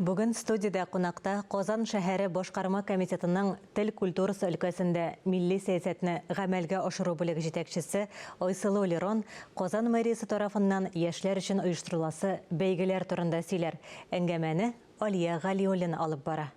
Бүген студиядә кунакта Казан шәһәре башкарма комитетының тел культурасы өлкәсендә милли сәясәтне гамәлгә ашыру бүлеге җитәкчесе Айсылу Лерон Казан мэриясе тарафыннан яшьләр өчен оештырыласы бәйгеләр турында сөйләр. Әңгәмәне Алия Галиуллина алып бара.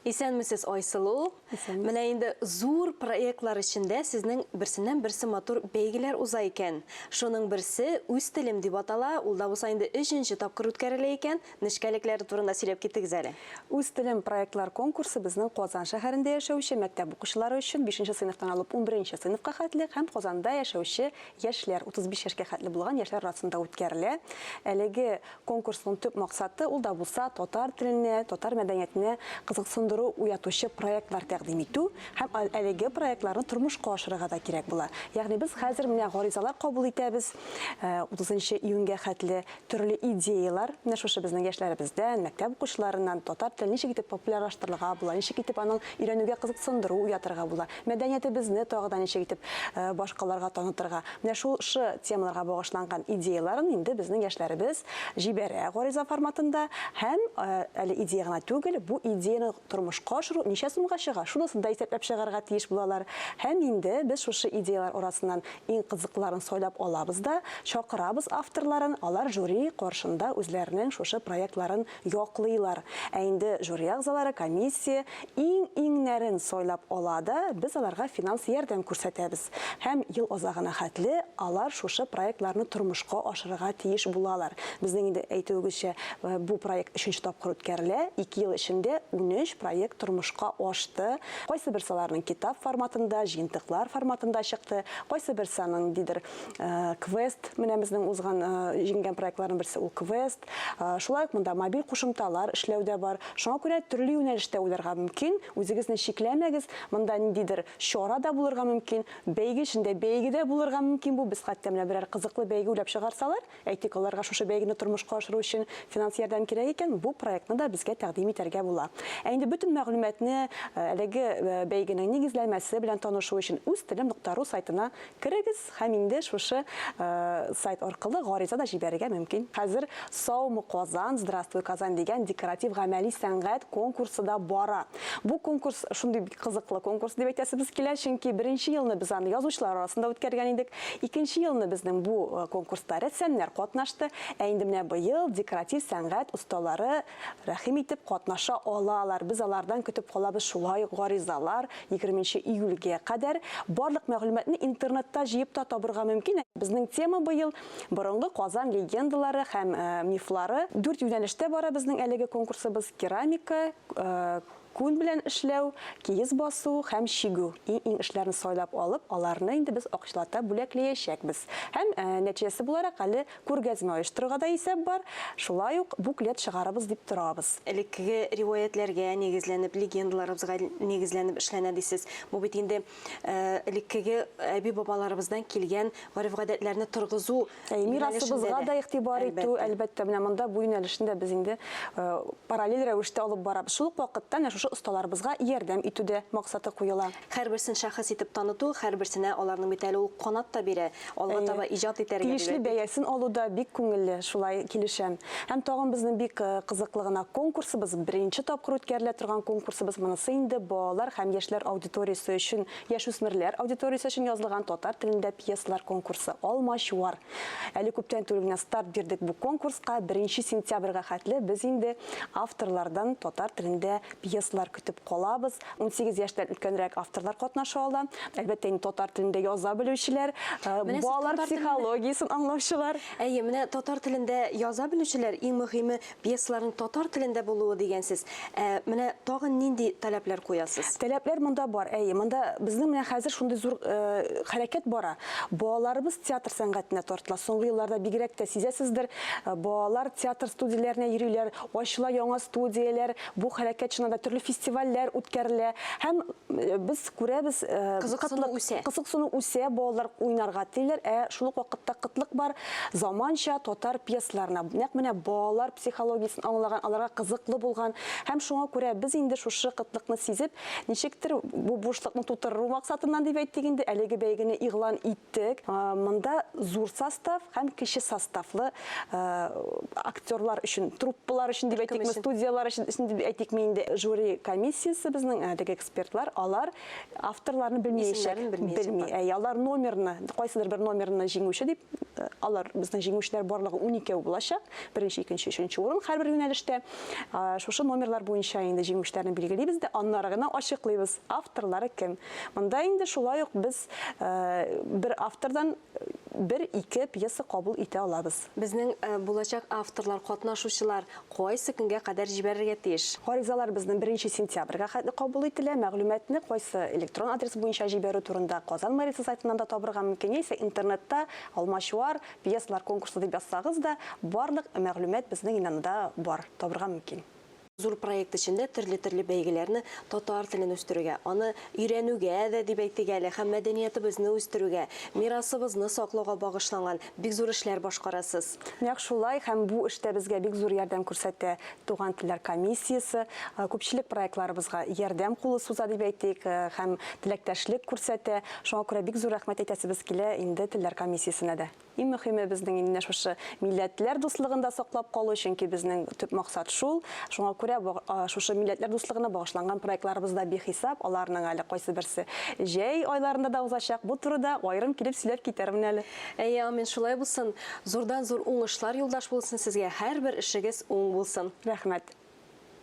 Исәнмесез, Айсылу. Исәнмесез. Менә инде зур проектлар эчендә сезнең берсеннән-берсе матур бәйгеләр уза икән. Шуның берсе Үз телем дип атала, ул да булса инде өченче тапкыр үткәрелә икән. Нечкәлекләре турында сөйләп китегез әле. Үз телем проектлар конкурсы безнең Казан шәһәрендә яшәүче мәктәп укучылары өчен, бишенче сыйныфтан алып унберенче сыйныфка хәтле һәм Казанда яшәүче яшьләр, 35 яшькә хәтле булган яшьләр арасында үткәрелә. Әлеге Конкурсның төп максаты, ул да булса, татар теленә, татар мәдәниятенә кызыксындыру уятучы проектлар тәкъдим итү һәм әлеге проектларны тормышка ашырырга да кирәк була. Ягъни без хәзер менә гаризалар кабул итәбез, 30 нчы июньгә хәтле төрле идеяләр, менә шушы безнең яшьләребездән, мәктәп укучыларыннан татар телен ничек итеп популярлаштырырга була, ничек итеп аның өйрәнүгә кызыксындыру уятырга була, мәдәниятебезне тагы да ничек итеп башкаларга танытырга. Менә шушы темаларга багышланган идеяләрен инде безнең яшьләребез җибәрә гариза форматында һәм әле идея гына түгел, бу идеяне тормышка ашыру ничә сумга чыга, шунысын да исәпләп чыгарга тиеш булалар. Һәм инде без шушы идеяләр арасыннан иң кызыклыларын сайлап алабыз да, чакырабыз авторларын, алар жюри каршында үзләренең шушы проектларын яклыйлар. Ә инде жюри әгъзалары, комиссия иң-иңнәрен сайлап ала да, без аларга финанс ярдәм күрсәтәбез. Һәм ел азагына хәтле алар шушы проектларны тормышка ашырырга тиеш булалар. Безнең инде, әйтүегезчә, бу проект өченче тапкыр үткәрелә. Ике ел эчендә 13 проект тормышка ашты. Кайсы берсе аларның китап форматында, җыентыклар форматында чыкты, кайсы берсе аның ниндидер квест, менә безнең узган җиңгән проектларның берсе ул квест. Шулай ук монда мобиль кушымталар эшләү дә бар. Шуңа күрә төрле юнәлештә уйларга мөмкин, үзегезне чикләмәгез, монда ниндидер чара да булырга мөмкин, бәйге эчендә бәйге дә булырга мөмкин бу. Без хәтта менә берәр кызыклы бәйге уйлап чыгарсалар, әйтик, аларга шушы бәйгене тормышка ашыру өчен финанс ярдәм кирәк икән, бу проектны да безгә тәкъдим итәргә була. Ә инде бөтен мәгълүматны әлеге бәйгенең нигезләмәсе белән танышу өчен үз телем нокта ру сайтына керегез һәм инде шушы сайт аркылы гариза да җибәрергә мөмкин. Хәзер Саумы, Казан, Здравствуй, Казань дигән декоратив-гамәли сәнгать конкурсы да бара. Бу конкурс шундый бик кызыклы конкурс дип әйтәсебез килә, чөнки беренче елны без аны язучылар арасында үткәргән идек. Икенче елны безнең бу конкурста рәссамнар катнашты. Ә инде менә быел декоратив сәнгать осталары рәхим итеп катнаша алалар. Без алардан көтеп калабыз шулай ук гаризалар 20 июльгә кадәр. Барлык мәгълүматны интернетта җыеп та табырга мөмкин. Безнең тема быел, Борынгы Казан легендалары һәм мифлары. Дүрт юнәлештә бара безнең әлеге конкурсыбыз, керамика, күн белән эшләү, киез басу һәм чигү. Иң-иң эшләрне сайлап алып, аларны инде без акчалата бүләкләячәкбез. Һәм нәтиҗәсе буларак әле күргәзмә оештырырга да исәп бар, шулай ук буклет чыгарабыз дип торабыз. Элеккеге риваятьләргә нигезләнеп, легендаларыбызга нигезләнеп эшләнә дисез. Бу бит инде Элеккеге әби-бабаларыбыздан килгән гореф-гадәтләрне торгызу Әй, мирасыбызга да игътибар итү, әлбәттә, менә монда бу юнәлешне дә без инде параллель рәвештә алып барабыз. Шул ук вакытта менә шушы осталарыбызга ярдәм итү дә максаты куела. Һәрберсен шәхес итеп таныту, һәрберсенә аларның бит әле ул канат та бирә, алга таба иҗат итәргә дип Тиешле бәясен алу да бик күңелле, шулай килешәм. Һәм тагын безнең бик кызыклы гына конкурсыбыз, беренче тапкыр үткәрелә торган конкурсыбыз, монысы инде балалар һәм яшьләр аудиториясе өчен, яшүсмерләр аудиториясе өчен язылган татар телендә пьесалар конкурсы, Алмачуар. Әле күптән түгел генә старт бирдек бу конкурска, беренче сентябрьгә хәтле без инде авторлардан татар телендә пьесалар көтеп калабыз. 18 яшьтән өлкәнрәк авторлар катнаша ала. Әлбәттә, инде татар телендә яза белүчеләр, балалар психологиясен аңлаучылар. Әйе, менә татар телендә яза белүчеләр, иң мөһиме, пьесаларның татар телендә булуы дигәнсез. Ә менә тагын нинди таләпләр куясыз? Таләпләр монда бар, әйе. Монда безнең менә хәзер шундый зур хәрәкәт бара. Балаларыбыз театр сәнгатенә тартыла. Соңгы елларда бигрәк тә сизәсездер, балалар театр студияләренә йөриләр, ачыла яңа студияләр. Бу хәрәкәт чыннан да төрле фестивальләр үткәрелә һәм без күрәбез, Кызыксыну үсә. Кызыксыну үсә, балалар уйнарга телиләр, ә шул ук вакытта кытлык бар заманча татар пьесаларына. Нәкъ менә балалар психологиясен аңлаган, аларга кызыклы булган. Һәм шуңа күрә без инде шушы кытлыкны сизеп, ничектер бу бушлыкны тутыру максатыннан дип әйтик инде, әлеге бәйгене игълан иттек. Монда зур состав һәм кече составлы актерлар өчен, труппалар өчен дип әйтикме, студияләр өчен дип әйтикме инде, жюри комиссиясе безнең әлеге экспертлар, алар авторларны белмәячәк. Белми. Әйе, алар номерны, кайсыдыр бер номерны җиңүче дип, алар безнең җиңүчеләр барлыгы уникәү булачак. Беренче, икенче, өченче урын һәрбер юнәлештә. Шушы номерлар буенча инде җиңүчеләрне билгелибез дә, аннары гына ачыклыйбыз, авторлары кем. Монда инде шулай ук без бер автордан бер-ике пьеса кабул итә алабыз. Безнең булачак авторлар, катнашучылар кайсы көнгә кадәр җибәрергә тиеш? Гаризалар безнең беренче сентябрьгә хәтле кабул ителә. Мәгълүматны кайсы электрон адрес буенча җибәрү турында Казан мэриясе сайтыннан да табырга мөмкин, яисә интернетта Алмачуар пьесалар конкурсы дип язсагыз да, барлык мәгълүмат безнең инде анда бар, табырга мөмкин. Зур проект эчендә төрле-төрле бәйгеләрне татар телен үстерүгә, аны өйрәнүгә дә дип әйтик әле, һәм мәдәниятебезне үстерүгә, мирасыбызны саклауга багышланган бик зур эшләр башкарасыз. Нәкъ шулай, һәм бу эштә безгә бик зур ярдәм күрсәтә Туган телләр комиссиясе. Күпчелек проектларыбызга ярдәм кулы суза дип әйтик, һәм теләктәшлек күрсәтә. Шуңа күрә бик зур рәхмәт әйтәсебез килә инде телләр комиссиясенә дә. Иң мөһиме безнең инде менә шушы милләтләр дуслыгын да саклап калу, чөнки безнең төп максат шул. Шуңа күрә шушы милләтләр дуслыгына багышланган проектларыбыз да бихисап, аларның әле кайсы берсе җәй айларында да узачак. Бу турыда аерым килеп сөйләп китәрмен әле. Әйе, амин, шулай булсын. Зурдан-зур уңышлар юлдаш булсын сезгә, һәрбер эшегез уң булсын. Рәхмәт.